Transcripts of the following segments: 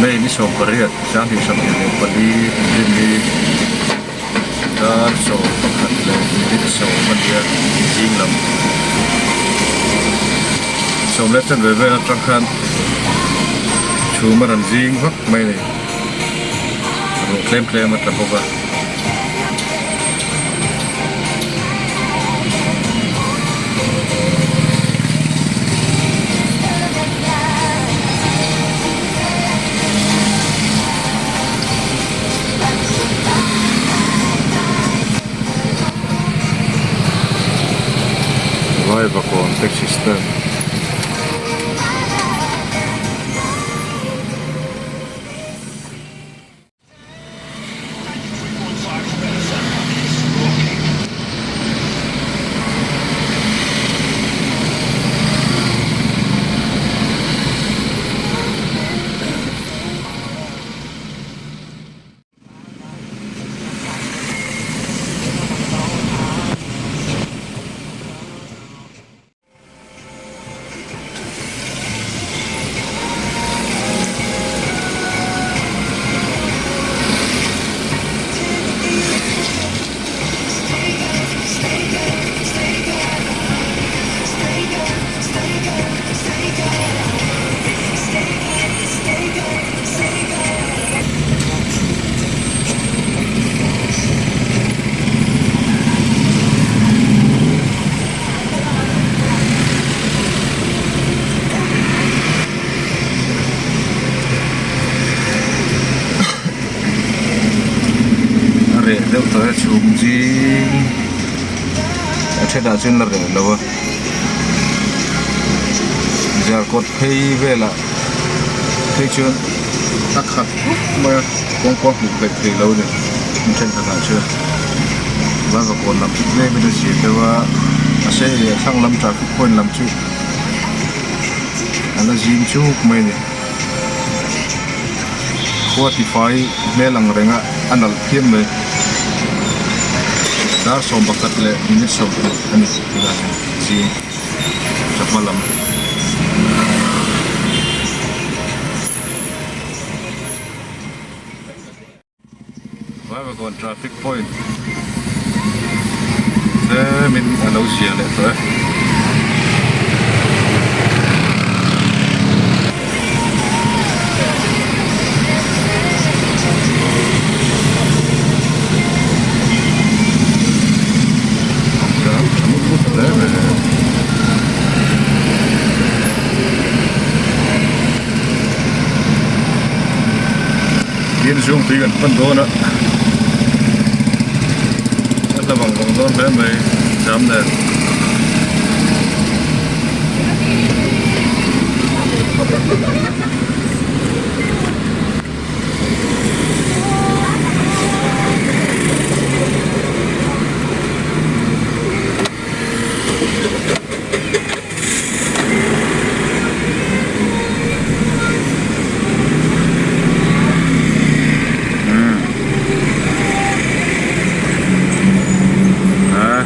May ni 18 2024 Inrinni dar 11 leh minute 10 a nia zing lam sawm leh chanve vel atang khan chhum a rawn zing vak mai a ni ruah tlem tlem a tla bawk a. Vaivakawn taxi stand. A reh deuh tawh e chhum zing a thenah chuan la reh lo a zarkawt phei velah phei chuan a khat khawp mai a kawngka hmuh hleih theih loh a ni hmun thenkhatah chuan. Vaivakawn lam chu tlem in a zir deuh a mahse hei a thlang lam traffic point lam chu a la zim chuk mai a ni khua tifai hmel ang reng a a nalh phian mai dar 11 leh minute 20 a ni tunah hian zing chawhma lam. Vaivakawn traffic point tlemin a lo zia leh tawh e. Tha mut mut hle mai. Tin zung tui kan pan dawn a a hla vang vang dawn hle mai jam nen.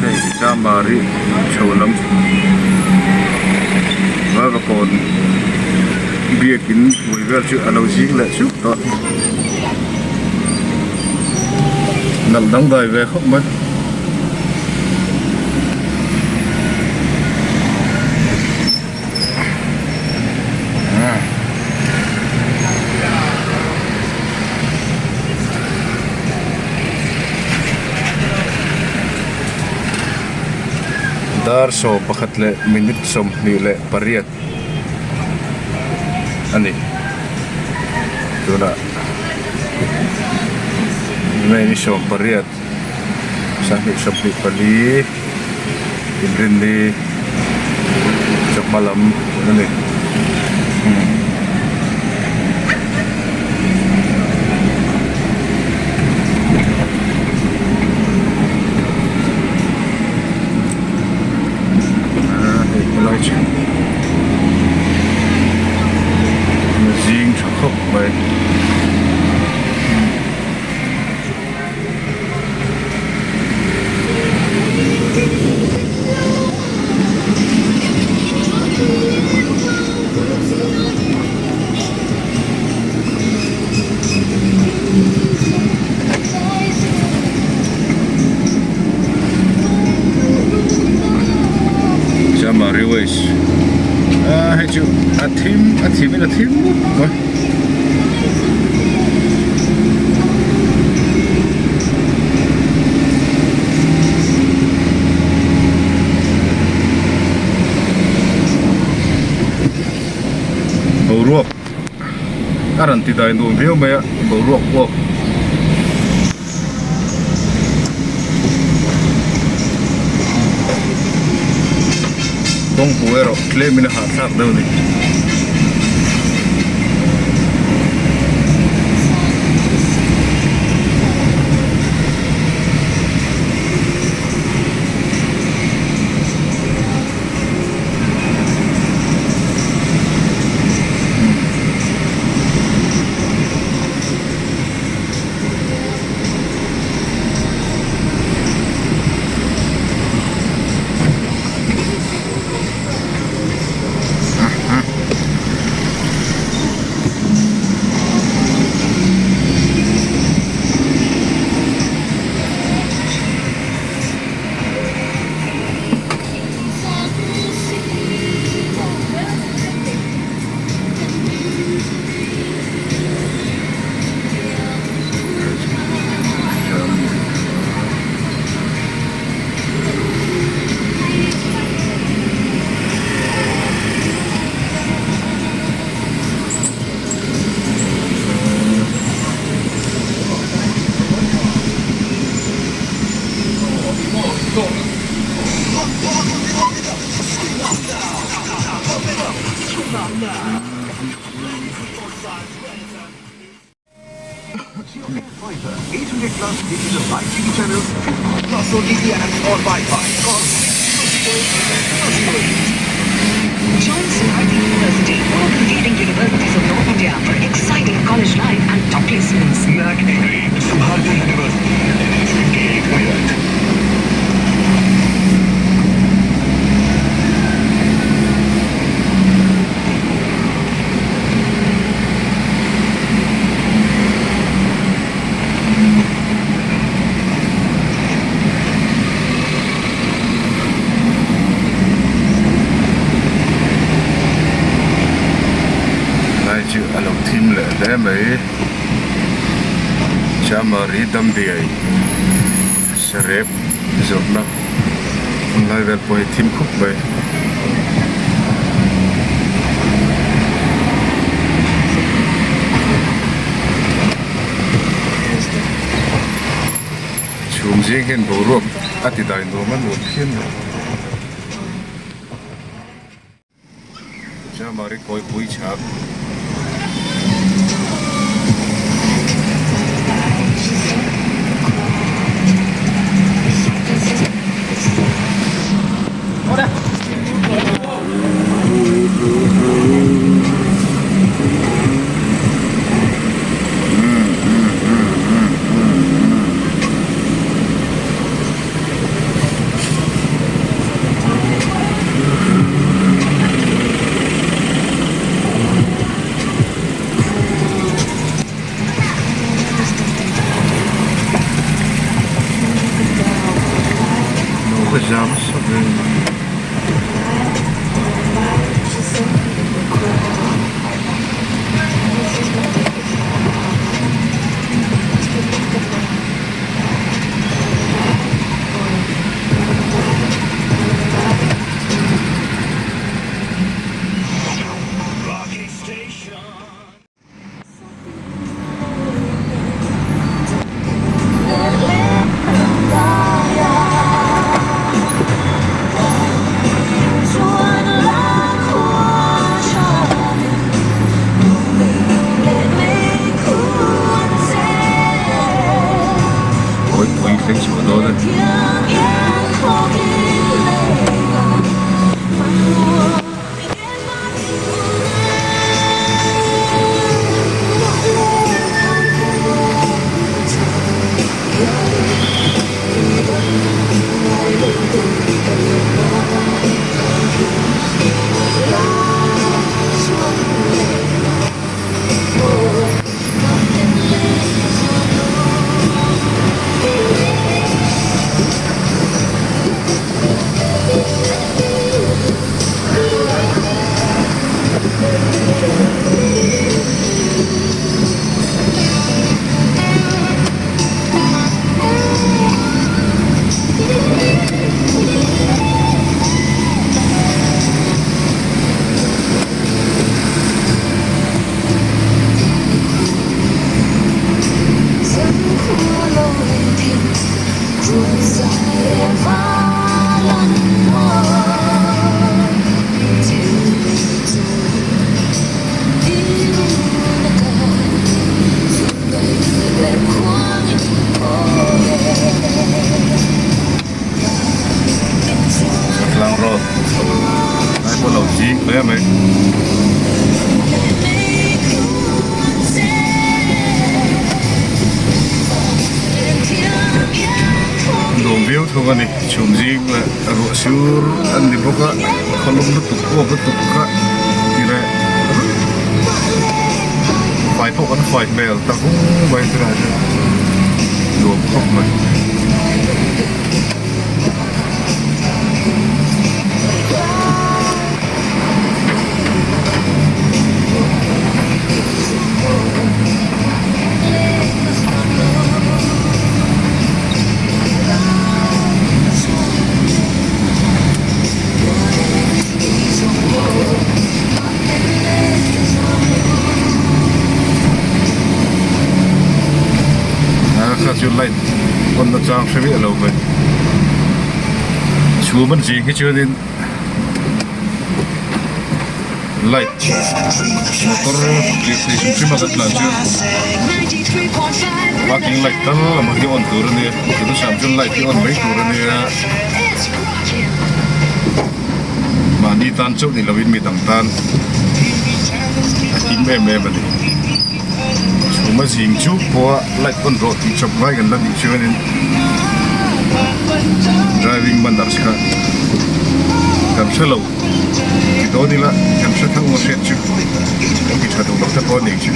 Hei Chamari chho lam Vaivakawn biakin hmui vel chu a lo zing leh chuk tawh nalh dangdai ve khawp mai. Dar 11 leh minute 28 a ni tunah May ni 18. 2024 inrinni chawhma lam a ni. Hei helai chu zing tha khawp mai. Ways ah hei chu a thim a thim in a thim mup mai. Boruak a rawn ti dai nuam viau mai a boruak pawh. Kawngpui erawh tlem in a hahthlak deuh a ni. Lai chu a lo thim leh hle mai Chamari Damdiai sarep zawrhna hun lai vel pawh hi thim khup mai. Chhum zing hian boruak a ti dai nuam a nuam phian mai. Chamari kawipui chhak. pawh a lo zing hle mai. Nuam viau thung a ni chhum zing leh ruah sur a ni bawk a khawlum lutuk uap lutuk kha ti leh fai pawh kan fai hmel ta vung mai tunah hian nuam khawp mai. Kha chu light on na chang hre miah lo mai chhum an zing hi chuanin light motor lirthei hrim hrim a kan tlan chu parking light tal lam hi on tur a nia tunah chuan light hi on mai tur a nia. Mahni tan chauh ni lovin mi dang tan a him em em a ni. Chhum a zing chu pawha light on rawh tih chawp ngai kan la nih chuanin driving manners kha kan hre lo ti dawn ila kan hre tho a hriat chu kan ti tha duh lo te pawh a nih chu.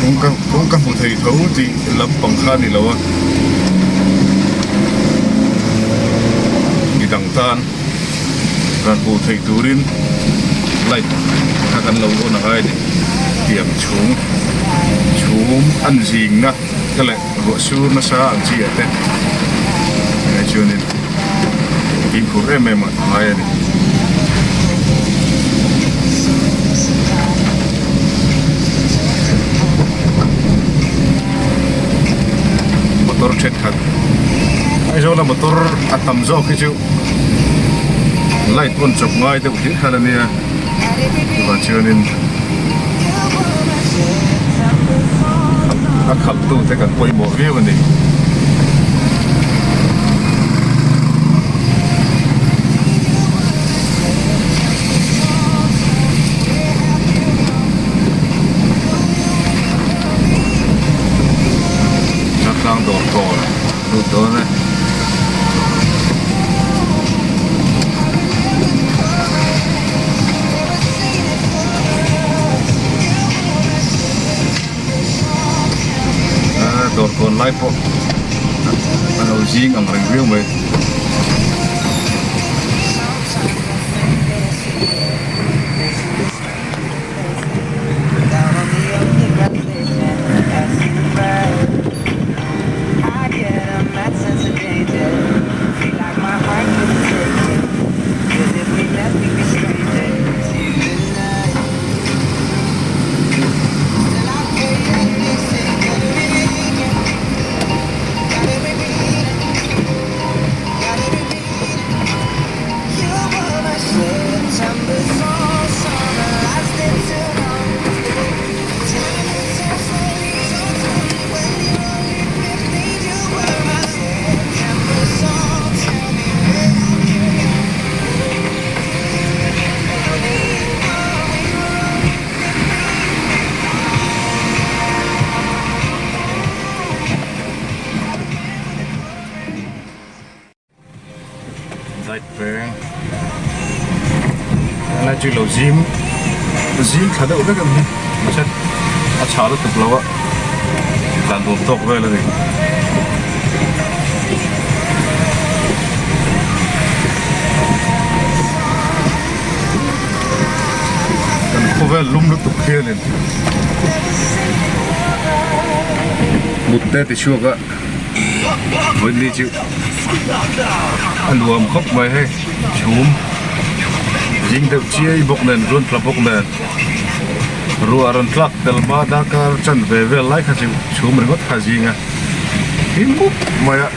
Kawngka kawngka hmu thei tho tih lampang kha a ni lo a. Midang tan ran hmuh theih turin light kha kan lo on a ngai a ni. Tiang chhung chhum an zingna te leh ruah sur nasa ang chi ah te hei chuanin fimkhur em em a ngai a ni. Motor thenkhat Aizawla motor a tam zawk hi chu light on chawp ngai deuh hlir khan ania chuvang chuanin a khalh tu te kan pawimawh viau a ni. Chaltlang dawr kawl lut dawn e. Dawr kawl lai pawh a lo zing ang reng viau mai. Light veng helai chu lo zim zim thla deuh vek ang hi mahse a chhah lutuk lo a tlan nuam tawk vel a ni. Kan khawvel lum lutuk hianin mut te ti chhuak a. Vawiin chu a nuam khawp mai hei chhum zing deuh chiai bawk nen rawn tla bawk nen ruah rawn tlak tel hma darkar chanve vel lai kha chu chhum ringawt kha zing a him mup mai a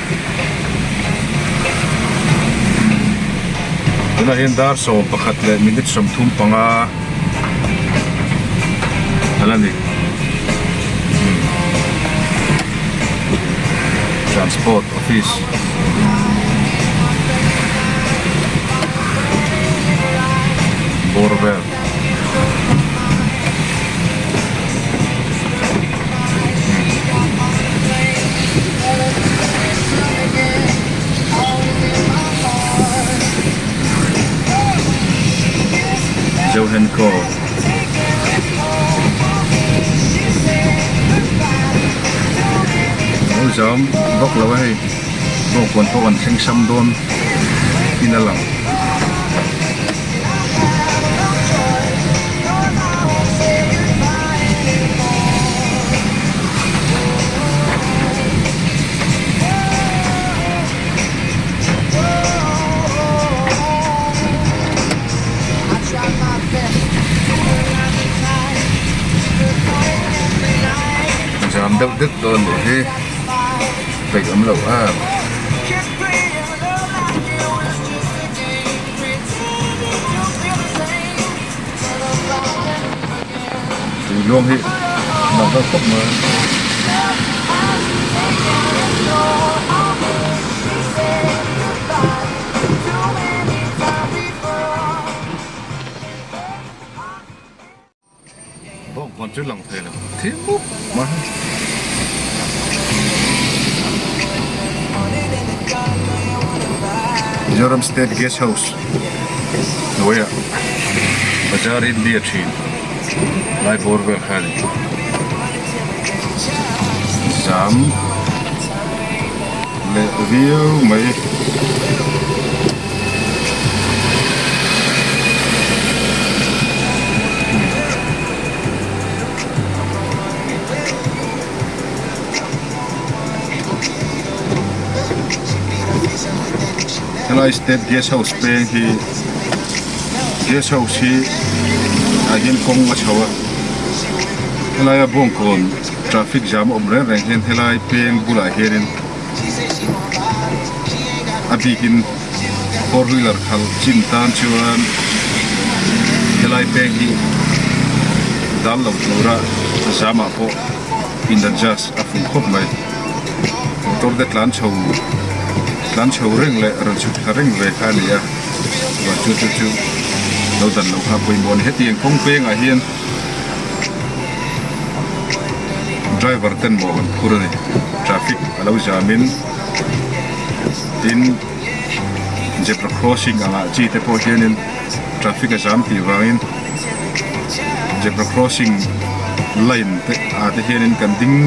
tunah hian dar 11 leh minute 35 a la ni. Transport office. bawr vel. Johenco. Lo zam vak lo a hei bawngkawn pawh kan thleng sam dawn in a lang. Zam deuh deuh dawn nih hi peih awm loh em. Tui luang hi nalh deuh khawp mai. Bawngkawn chu lang thei lo thim mup mai. Mizoram State Guest House hnuaiah Bazar India thin lai bawr vel kha a ni. Zam leh viau mai. Helai state guest house peng hi guest house hi ah hian kawng a chho a helaia bawngkawn traffic jam a awm reng reng hian helai peng bulah hianin a bikin four wheeler khalh chin tan chuan helai peng hi dal lo tura zamah pawh in adjust a fuh khawp mai motor te tlan chho tlan chho reng leh rawn chhuk thla reng ve kha a ni a chuan chu chu chu lo dan loh kha a pawimawh a ni hetiang kawng pengah hian. Driver ten mawh an phur a ni traffic a lo zam in tin zebra crossing ang ah chi te pawh hian in traffic a zam tih vang in zebra crossing line te ah te hian in kan ding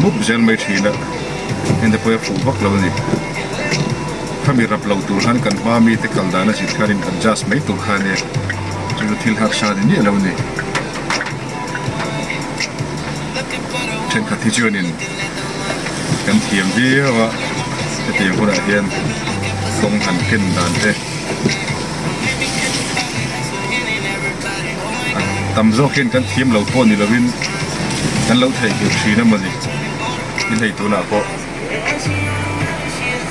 mup zel mai thin a heng te pawh hi a fuh vak lo a ni khami rap lo tur khan kan hma mi te kal dan a zir khan in adjust mai tur kha a nia. Chu chu thil harsa ni miah lo a ni. Thenkhat hi chuanin kan thiam viau a, hetiang hunah hian kawng han ken dan te a tam zawk hian kan thiam lo pawh ni lovin kan lo theihnghilh thin a mawni. Tin hei tunah pawh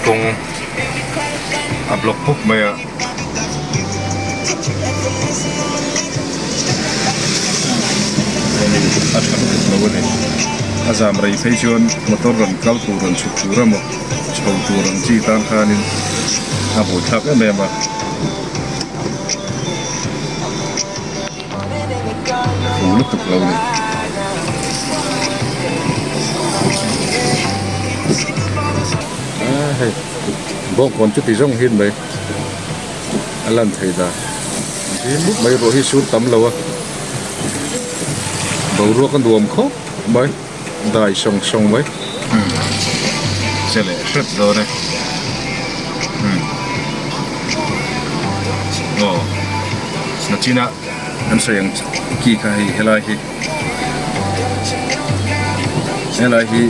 kawng a block pawp mai a. A tha lutuk lo a ni. A zam rei phei chuan motor rawn kal tur rawn chhuk tur emaw chho tur ang chi tan khanin a buaithlak em em a. Fu lutuk lo a ni. Hei bawngkawn chuti zawng hin mai. A lan thei dan zim mup mai ruah hi sur tam lo a boruak a nuam khawp mai dai sawng sawng mai che leh hrep dawn e aw nachina an sawi ang ki kha hei helai hi helai hi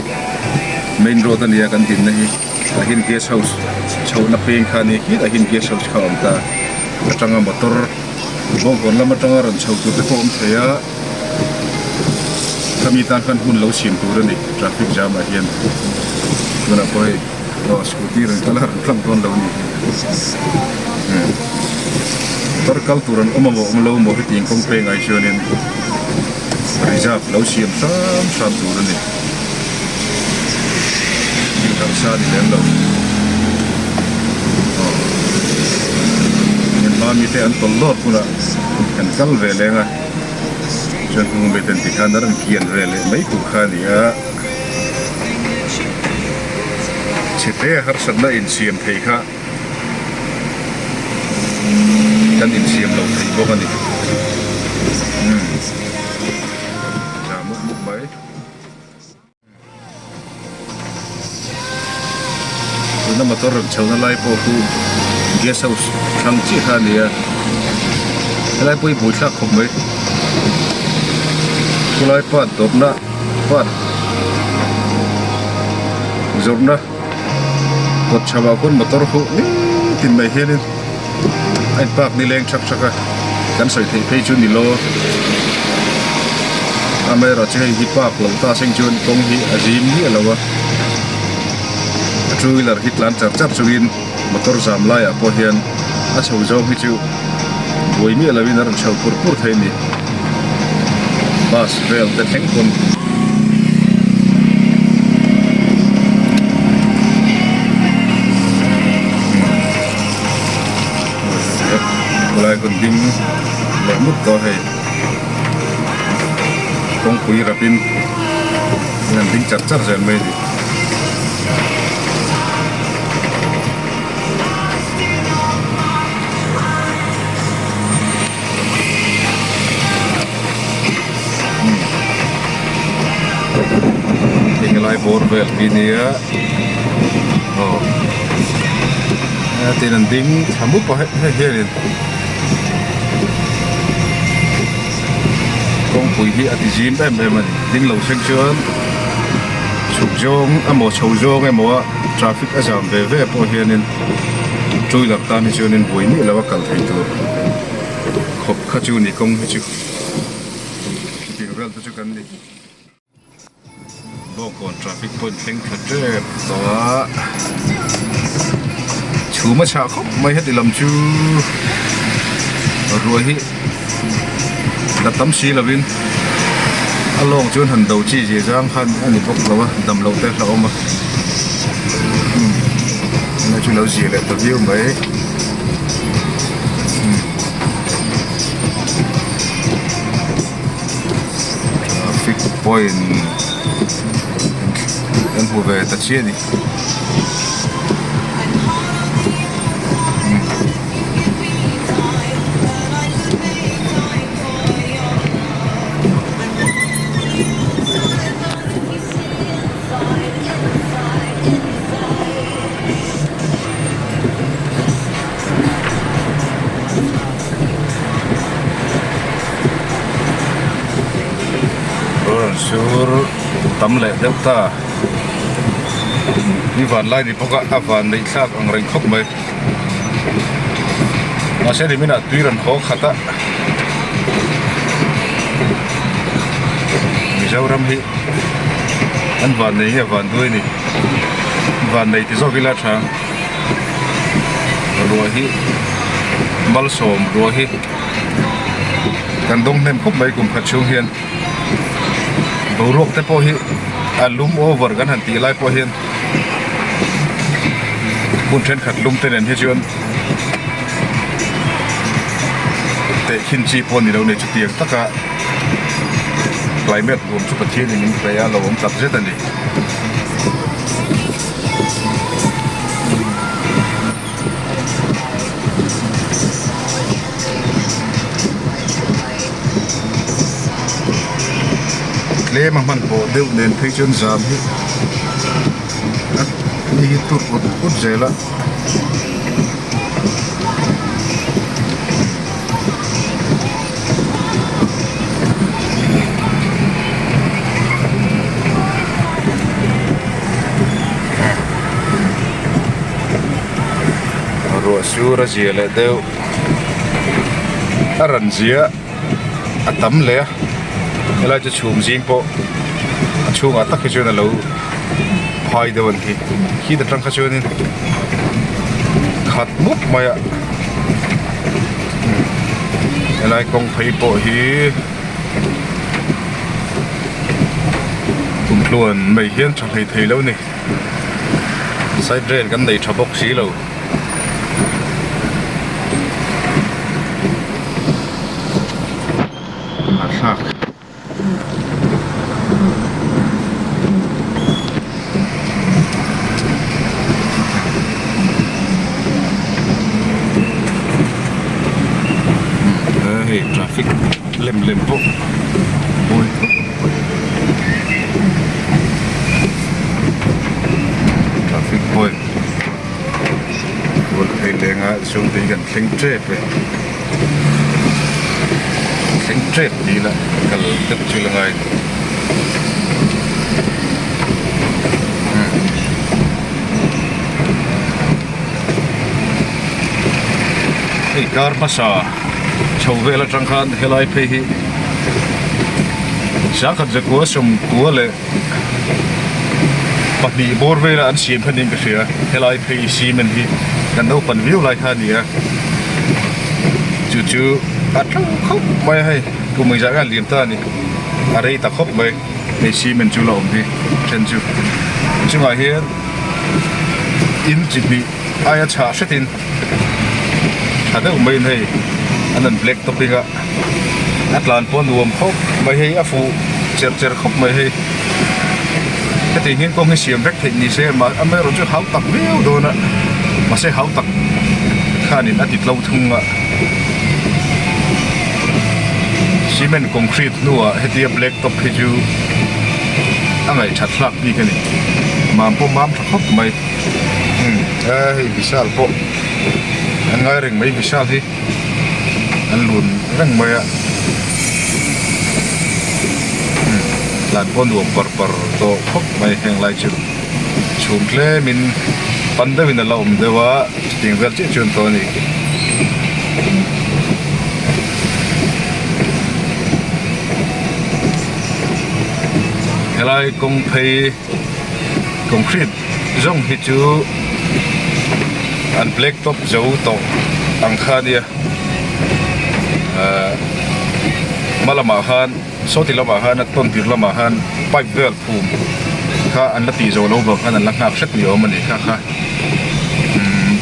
main road a nia kan dinna hi. Tah hian guest house chhohna peng kha a ni khi tah hian guest house kha a awm ta atanga motor bawngkawn lam atanga rawn chho tur te pawh a awm thei a khami tan khan hmun lo siam tur a ni traffic jam ah hian tunah pawh hei aw scooty rawn kal a rawn tlang dawn lo a nih hi motor kal tur an awm amaw awm lo maw hetiang kawng pengah hi chuanin reserve lo siam hram hram tur a ni. Thil harsa a ni lem lo. Aw. Heng hma mite an tawlh lawt hunah. Kan kal ve leng a, chuan hnung ami ten tikhan a rawn kian ve leh mai tur kha a ni a. Chhete harsatna insiam thei kha kan insiam lo thei bawk a ni. Umm tha mup mup mai. Tuna motor rawn chhohna lai pawh khu guest house thlang chiah kha a ni a helai pawh hi buaithlak khawp mai khulai part dawpna part zawrhna kawt chho ah khuan motor khu nitin mai hianin a in park nileng thak thak a kan sawi theih phei chu ni lo amaherawhchu hei hi park loh ta seng chuan kawng hi a zim miah lo a a two wheeler hi tlan char char chungin motor zam laiah pawh hian a chho zawng hi chu buai miah lovin a rawn chho pur pur thei a ni bus vel te thleng pawn. Khawlai hun ding leh mut tawh hei kawngpui rapin in an ding char char zel mai a ni. Hei helai bawr vel hi nia aw tin an ding thla mup a hei hianin kawngpui hi a ti zim em em a ni ding lo thleng chuan chhuk zawng emaw chho zawng emaw a traffic a zam ve ve pawh hianin two wheeler tan hi chuanin buai miah lo a kal thei tur. Khawp kha chu ni kawng hi chu chutiang vel te chu kan ni. Bawngkawn traffic point thleng thla tep tawh a, chhum a chhah khawp mai heti lam chu ruah hi la tam si lovin a lawng chuan han do chi zia zang khan a ni bawk lo a, dam loh te a hlauhawm a, umm tunah chu lo zia leh ta viau mai. Traffic point kan hmu ve ta chiah a ni. Rawn sur tam leh deuh ta ni van lai ni bawk a a van neih thlak ang reng khawp mai mahse nimin ah tui rawn haw khat a Mizoram hi an van nei hi a van duai a ni van nei ti zawk ila tha ang. Ruah hi malsawm ruah hi kan dawng hnem khawp mai kum khat chhung hian boruak te pawh hi a lum over kan han tih lai pawh hian hmun thenkhat lum te nen hi chuan tehkhin chi pawh a ni lo nei chutiang taka climate nuam chu Pathianin min pe a lo awm tak zet a ni. Tlem a hman pawh deuh nen phei chuan zam hi a ni hi tur ut ut zel a. Ruah sur a zia leh deuh a ran zia a tam hle a helai chu chhum zing pawh a chhungah tak hi chuan a lo phai deuh a ni hi khit atang kha chuanin khat mup mai a helai kawng phei pawh hi Kumtluan mai hian tha hlei thei lo a ni. Side rail kan nei tha bawk si lo. thlak. Hei traffic lem lem pawh mawi khawp mai traffic point rual phei lenga chhungte hi kan thleng tep e. Thleng tep ni ila kal deuh chu la ngai ni. Hei kar hmasa chho vel atang khan helai phei hi sangkhat zakua sawmkua leh pahnih bawr vela an siam kha niin ka hria helai phei cement hi kan naupan viau lai kha a ni a chu chu a tlo khawp mai a hei kum engzah nge a liam ta a ni a rei ta khawp mai hei cement chu la awm hi then chu a chungah hian in chi hnih aia chhah hretin tha deuh maiin hei an rawn black topping a a tlan pawh a nuam khawp mai hei a fuh cher cher khawp mai hei heti hian kawng hi siam vek theih ni se mah amaherawh chu hau tak viau dawn a mahse hau tak khanin a ti tlo thung a cement concrete hnuah hetia black top hi chu a ngaihthat hlak bik a ni mam pawh mam tha khawp mai. Umm hei Vishal pawh an ngai reng mai Vishal hi an lun reng mai a umm tlan pawh nuam par par tawh khawp mai heng lai chu chhum tlem in pan deuh in a la awm deuh a chutiang vel chiah chu an tawh a ni. Helai kawng phei concrete zawng hi chu an black top zo tawh ang kha ania ahh hma lamah khan sawti lamah khan a tawn tir lamah khan pipe vel phum kha an la tih zawh loh vang khan an la nghak hret ni awm a ni kha kha umm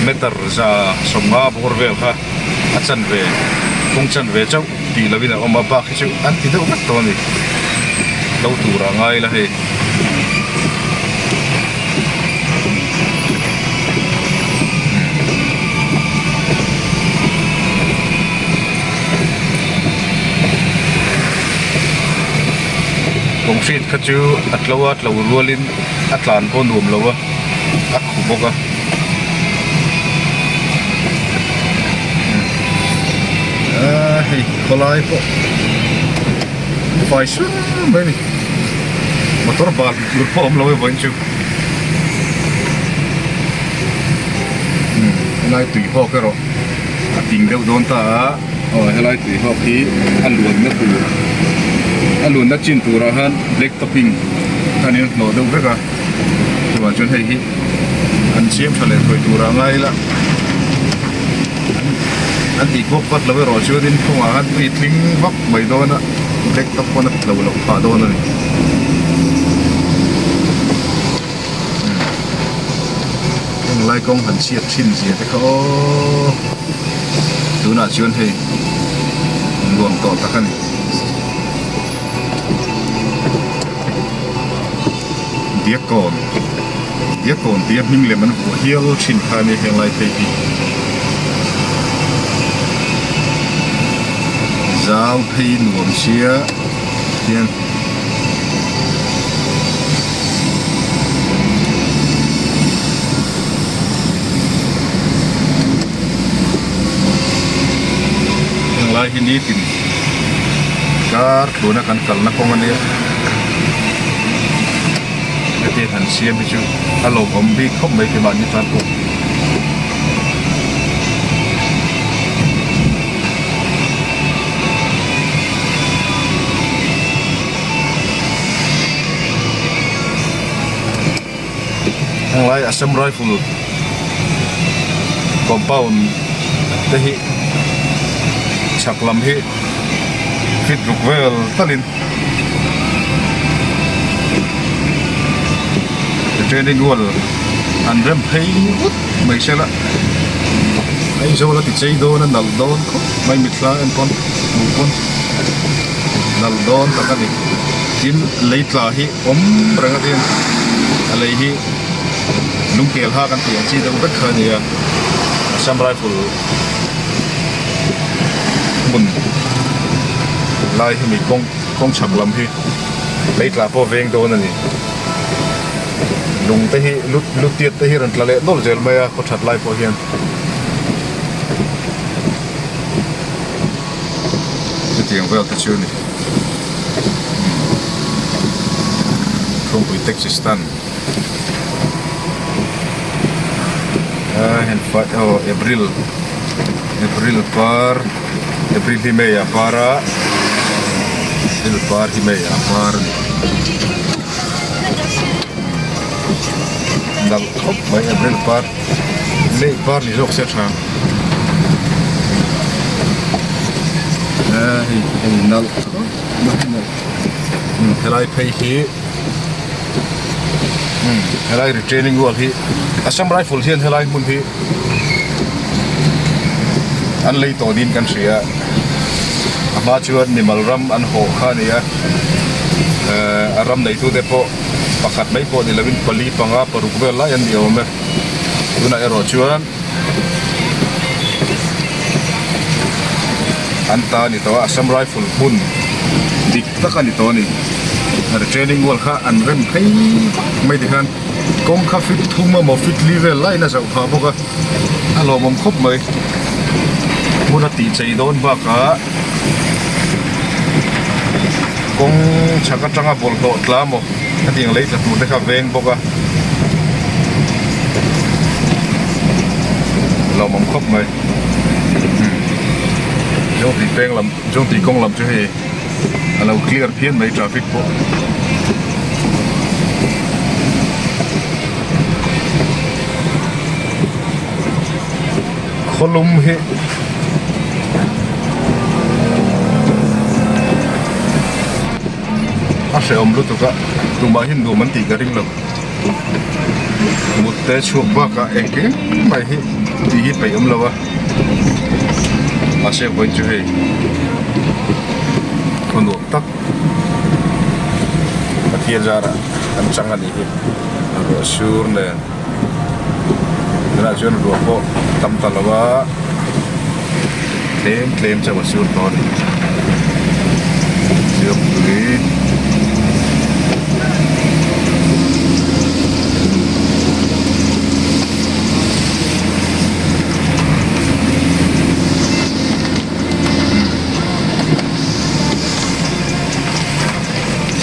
meter za sawmnga bawr vel kha a chanve kawng chanve chauh tih lovin a awm a bak hi chu an ti deuh vek tawh a ni lo tur ah ngai ila hei. Concrete kha chu a tlo a tlo rualin a tlan pawh nuam lo a a khu bawk a. Aaa hei khawlai pawh fai sur mai a ni motor bal tur pawh a awm lo e vawiin chu umm helai tui hawk erawh a ting deuh dawn ta a aw helai tui hawk hi a luanna tur a luanna chin turah khan black topping khan in a hnawh deuh vek a. Chuvang chuan hei hi an siam tha leh thuai tur a ngai ila an tih kuak vat lo erawh chuanin kawngah khan tui tling vak mai dawn a black top pawn a tlo loh phah dawn a ni. Heng lai kawng han chhiat thin zia te kha aw tunah chuan hei nuam tawh tak a ni. Diakkawn Diakkawn tih a hming lem an vuah hial thin kha a nia heng lai phei hi zau phei nuam sia hian heng lai hi nitin Kar tuna kan kalna kawng a nia heti han siam hi chu a lawmawm bik khawp mai keimahni tan pawh. Henglai Assam Rifle compound te hi chhak lam hi fit ruk vel talin training wall an rem phei vut mai se la Aizawl a ti chei dawn a nalh dawn khawp mai mitthla en pawn hmuh pawn. Nalh dawn tak a ni. Tin, lei tla hi awm reng a tin a lei hi lungkel ha kan tih ang chi deuh vek kha a ni a, Assam Rifle hmun lai hi mi kawng kawng chhak lam hi lei tla pawh veng dawn a ni. Lung te hi lu lu tiat te hi rawn tla leh nawlh zel mai a khaw that lai pawh hian. Chutiang vel te chu a ni. Thuampui taxi stand aw April April par April hi May ah par a April par hi May ah par a ni nalh khawp mai April par May par ni zawk se a tha hei hei nalh khawp mai helai phei hi helai retaining wall hi Assam Rifle hian helai hmun hi an lei tawh niin kan hria a hma chuan mimal ram an hawh kha a ni a ehh a ram neitute pawh pakhat mai pawh ni lovin pali panga paruk vel lai an ni awm e tunah erawh chuan an ta a ni tawh a Assam Rifle hmun dik tak a ni tawh a ni retaining wall kha an rem phei vak mai tikhan kawng kha fit thum emaw fit li vel laiin a zauh phah bawk a a lawmawm khawp mai hmun a tih chei dawn bakah kawng chhak atanga bawlhhlawh tla maw hetiang lei tla tur te kha veng bawk a lawmawm khawp mai Zawngtui peng lam Zawngtui kawng lam chu hei a lo clear phian mai traffic pawh. Khawlum hi a hrehawm lutuk a tumah hian nuam an tih ka ring lo mut te chhuak bakah engkim mai hi tih hi peih awm lo a mahse vawiin chu hei khaw nuam tak Pathian zarah an chang a nih hi ruah sur nen. Tunah chuan ruah pawh tam ta lo a tlem tlem chauh a sur tawh a ni Ziampui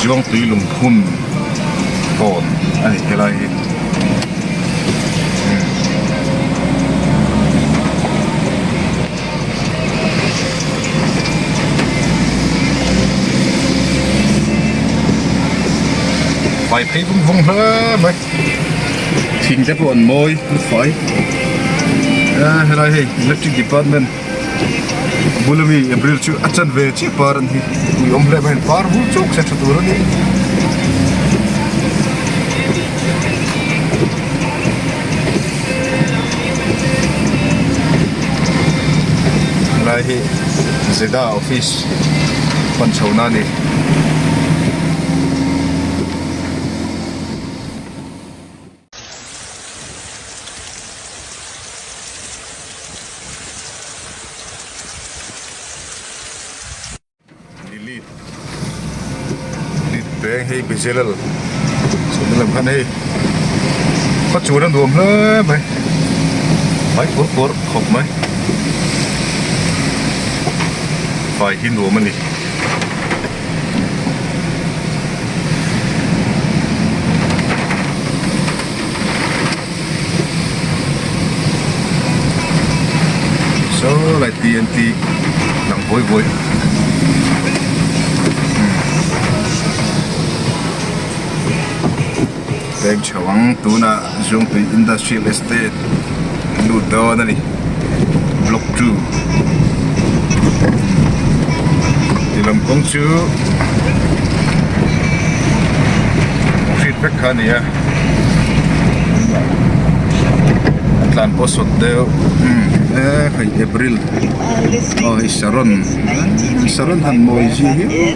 Zuangtui lungphun tawn a ni helai hi. Fai phei vung vung hle mai thing te pawh an mawi an fai helai hei electric department bula mi April chu a chan ve chiah par an hi ui awm hle mai par vul chuk se tha tur a ni. Helai hi Zeda office pan chhohna a ni. Lilith Lilith peng hei Bezelel chhun lam khan hei khaw chun a nuam hle mai mai pur pur khawp mai fai hi nuam a ni. Saw lai TNT lang vawi vawi peng chho ang tunah Zuangtui Industrial Estate lut dawn a ni block 2 ti lam kawng chu hrit vek kha a ni a. tlan pawh sawt deuh e hei April aw hei Saron Saron han mawi zia hiau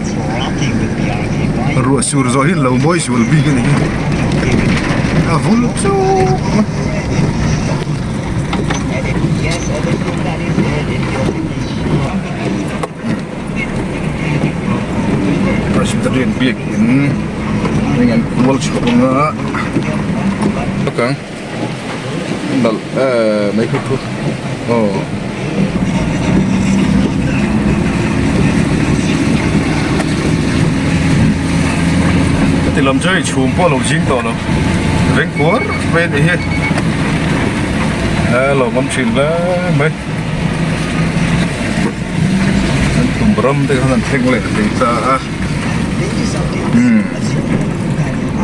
ruah sur zawh hi an lo mawi zual bik a ni hi a vul chuk a. Presbyterian biakin heng an kual chhuak anga tak ang nalh em mai khu aw. Heti lam chu hei chhum pawh a lo zing tawh lo veng kuar mai a nih hi a lawmawm thin hle mai. An tum ram te khan an thleng leh thei ta a umm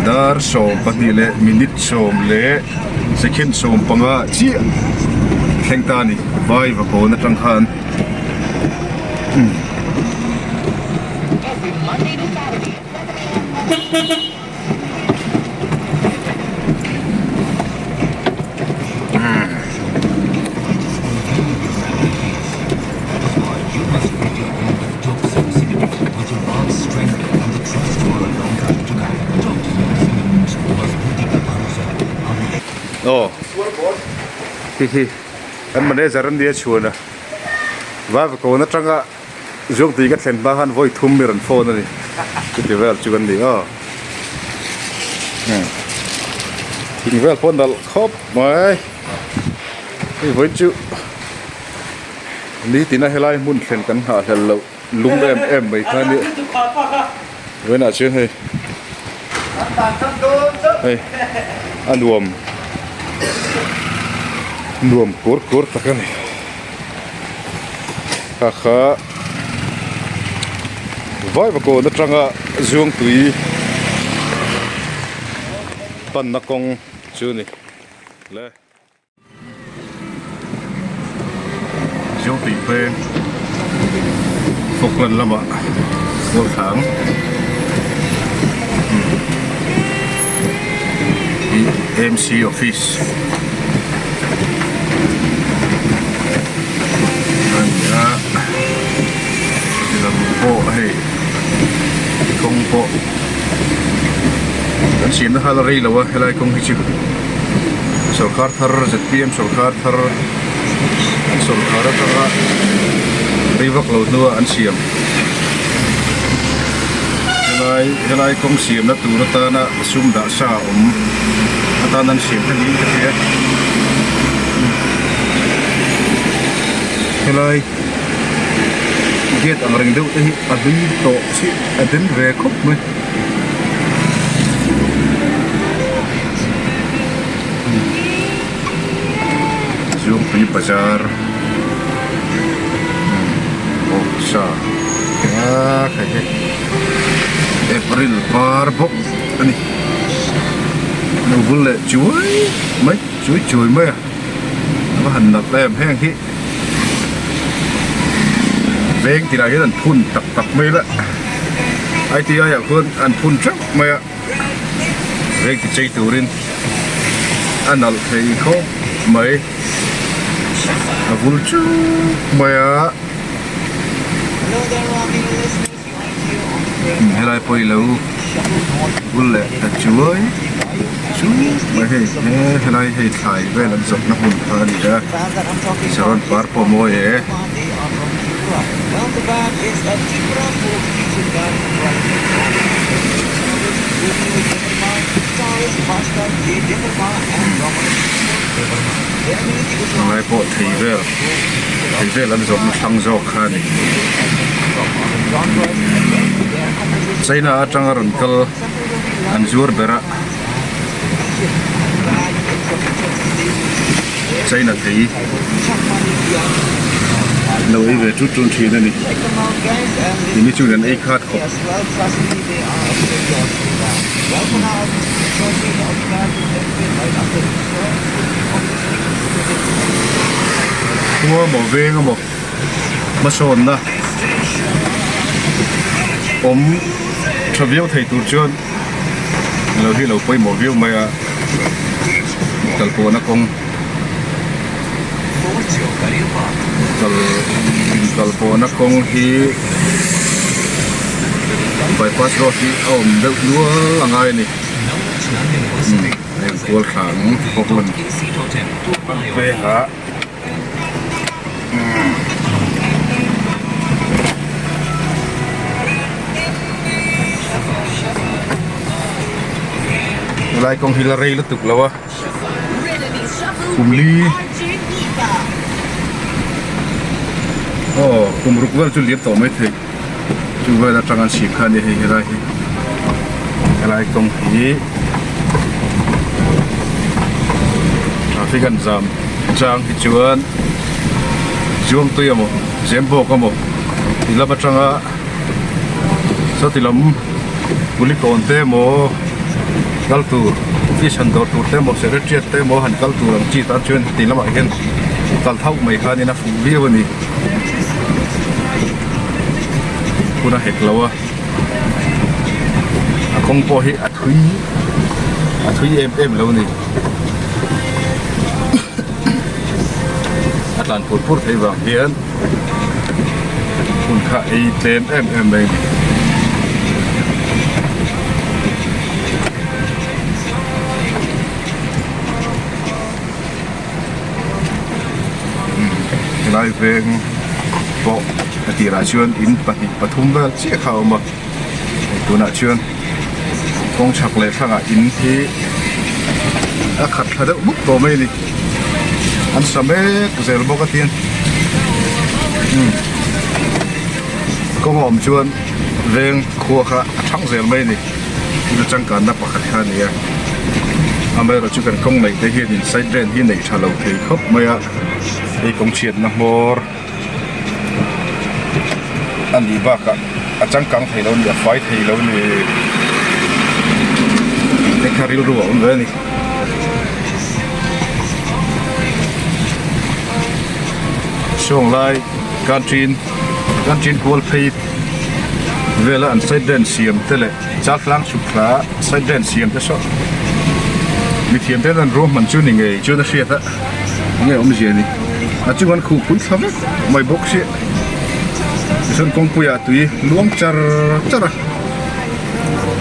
dar 12 leh minute 10 leh second 15 chiah thleng ta a ni vai va kawn atang khan umm. Aw hi hi kan manager an nia chhuan a Vaivakawn atanga Zuangtui ka thlen hma khan vawi thum mi rawn phone a ni chuti vel chu kan ni aw thing vel pawh nalh khawp mai hei vawi chu nitin a helai hmun thlen kan nghah hlel loh lung em em mai kha nia vawiinah chuan hei hei a nuam nuam kur kur tak a ni. Kha kha Vaivakawn atanga Zuangtui panna kawng chu a ni le. Zuangtui peng Falkland lamah Mualthang AMC office. A ni a lam pawh hei kawng pawh kan siamna kha la rei lo a helai kawng hi chu sawrkar thar zpm sawrkar thar an sawrkar atanga rei vak lo hnua an siam helai helai kawng siamna tur atana sum dah sa awm atan an siam kha niin ka hria helai gate ang reng deuh te hi a hlui tawh chiah a den ve khawp mai Zuangpui bazar bawksa a khai hei April par bawk a ni lo bul leh chuai mai chuai chuai mai a a va han nalh em heng hi veng tinah hian an phun tak tak mai la I_T_I ah khuan an phun teuh mai a veng ti chei turin a nalh thei khawp mai a vul chuk mai a. Helai pawh i lo bul leh ta chuai chu mai hei he helai hei thlai vel an zawrhna hmun kha a ni a saron par pawh a mawi e. Helai pawh thei vel. Thei vel an zawrhna thlang zawk kha a ni. China atanga rawn kal an zuar ber a, China thei lo ei ve tut tun thin a ni. Tini chuan an ei khat khawp. Khua maw veng emaw hmasawnna awm tha viau thei tur chuan lo hi lo pawimawh viau mai a kalpawhna kawng. Kal inkal pawhna kawng hi bypass road hi a awm deuh nual a ngai a ni umm a inkual thla ang Falkland vengah umm. Helai kawng hi la rei lutuk lo a. Kum li aw kum ruk vel chu liam tawh mai thei chu vel atang an sip kha a ni hei helai hi helai kawng hi traffic an zam chang hi chuan Zuangtui emaw Zembawk emaw ti lam atanga sawti lam Kulikawn te emaw kal tur fish han dawr tur te emaw secretariat te emaw han kal tur ang chi tan chuan heti lamah hian kal thauh mai khanin a fuh viau a ni hun a hek lo a a kawng pawh hi a thui a thui em em lo a ni a tlan pur pur theih vang hian. Hun kha ei tlem em em mai a ni. Helai veng pawh a tirah chuan in pahnih pathum vel chiah kha a awm a tunah chuan kawng chhak leh thlangah in hi a khat thla deuh buk tawh mai a ni. An sa mek zel bawk a tin umm kawng a awm chuan veng khua kha a thang zel mai a ni chu changkanna pakhat kha a ni a amaherawhchu chu kan kawng neih te hianin side lane hi neih tha lo thei khawp mai a hei kawng chhiatna hmawr a nih bakah a changkang thei lo a ni a fai thei lo a ni tih te kha rilru a awm ve a ni. Sawng lai canteen canteen kual phei vela an side lane siam te leh chaltlang chhuk thla side lane siam te saw mithiam ten an ruahman chu ni ngei chuan a hriat a enge awmzia ni a chung an khuh pui thla vek mai bawk sia tichuan kawngpui ah tui luang char char a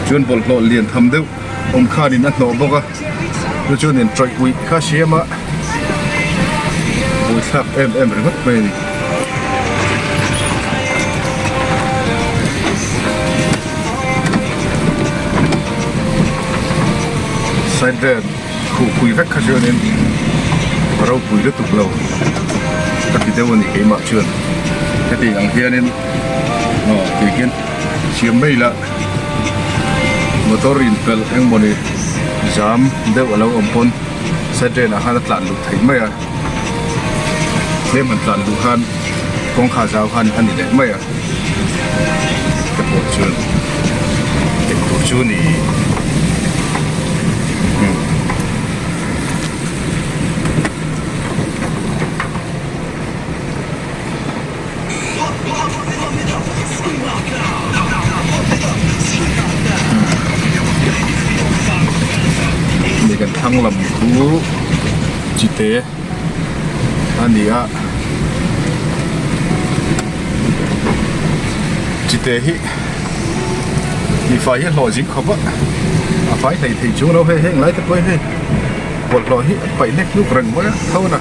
chuan bawlhhlawh lian tham deuh. Awm khanin a hnawh bawk a chu chuanin tawih uih kha siam a buaithlak em em ringawt mai a ni. Side vel khuh pui vek kha chuanin a ropui lutuk lo ka ti deuh a ni keimah chuan heti ang hianin aw tih hian siam mai ila. Motor inpelh engmawni zam deuh alo awm pawn side lane ah khan a tlan luh theih mai a tlem han tlan luh khan kawngkhar zau khan a ni leh mai a te pawh chuan eng tur chu ni umm. Ni kan thlang lam khu chite a ni a chite hi tihfai hi a hlawh zing khawp a a fai hlei thei chung lo hei heng lai te pawh hi hei bawlhhlawh hi a paih hlek hluk reng mai a tho na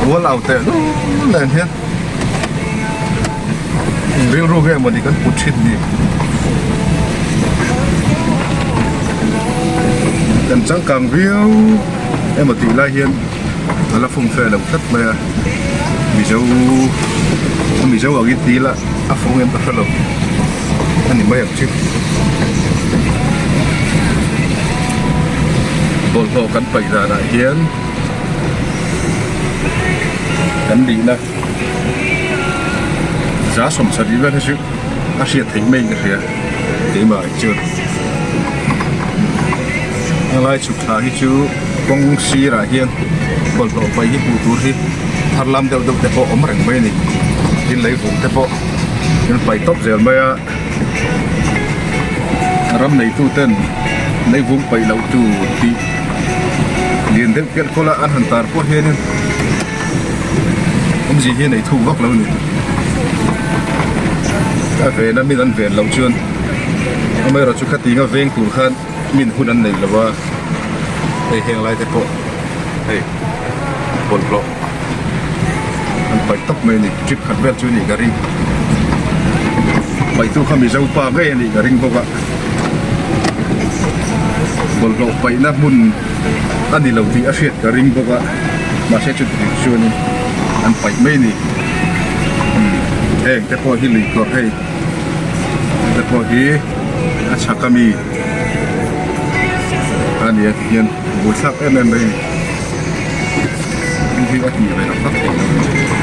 rual au teh lul nen hian eng rilru nge mawni kan put thin ni kan changkang viau emaw tih lai hian a la fum fe lo tlat mai a mizo mizo angin ti ila a fung em ka hre lo a ni mai ang chu bawlhhlawh kan paih danah hian kan nihna za sawmsarih vel hi chu a hriat theih mai in ka hria keimah hi chuan a lai chhuk thla hi chu kawng sirah hian bawlhhlawh paih hi hmuh tur hi thar lam deuh deuh te pawh a awm reng mai a ni tin leivung te pawh an paih tawp zel mai a ram neitu ten leivung paih loh tur tih lian deuh kelh kawla an han tar pawh hianin. Awmzia hi a nei thuk vak lo a ni. A ven a min an ven loh chuan amaherawh chu khatinga veng tur khan min hun an nei lo a, hei heng lai te pawh hei bawlhhlawh an paih tawp mai a ni trip khat vel chu a nih ka ring paihtu kha mizo pa ngei a nih ka ring bawk a bawlhhlawh paihna hmun a ni lo tih a hriat ka ring bawk a mahse chuti chuanin an paih mai a ni heng te pawh hi lui kawr hei te pawh hi a chhak ami a ni a tihian buaithlak em em mai a ni thil hi a tih ve tak tak theih loh.